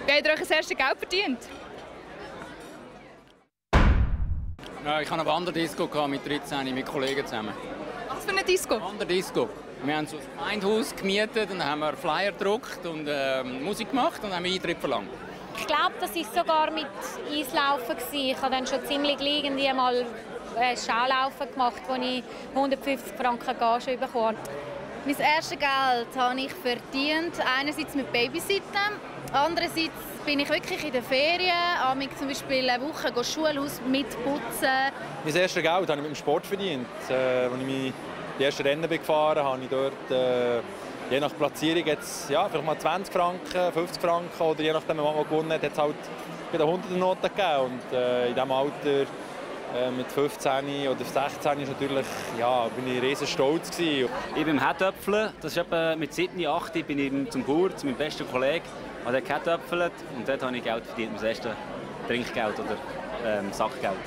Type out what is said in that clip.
Wie habt ihr euch das erste Geld verdient? Ja, ich hatte eine Wanderdisco mit 13 mit Kollegen zusammen. Was für eine Disco? Wanderdisco. Wir haben so ein Gemeindehaus gemietet und haben Flyer gedruckt und Musik gemacht und haben Eintritt verlangt. Ich glaube, das war sogar mit Eislaufen. Ich habe dann schon ziemlich irgendwie mal Schaulaufen gemacht, wo ich 150 Franken Gage bekommen habe. Mein erstes Geld habe ich verdient, einerseits mit Babysitten, andererseits bin ich wirklich in den Ferien, habe ich zum Beispiel eine Woche Schulhaus mitputzen. Mein erstes Geld habe ich mit dem Sport verdient. Als ich die ersten Rennen gefahren habe, ich dort je nach Platzierung jetzt, ja, vielleicht mal 20 Franken, 50 Franken oder je nachdem, was man gewonnen hat, hat es halt bei den 100er-Noten gegeben. Und in diesem Alter mit 15 oder 16 ist natürlich, ja, bin ich riesen stolz gewesen. Ich bin im Herdöpfeln, das ist etwa mit 7, 8 bin ich zum Bauer, zu meinem besten Kollegen, habe dort geherdöpfelt und dort habe ich Geld verdient, mein erstes Trinkgeld oder Sackgeld.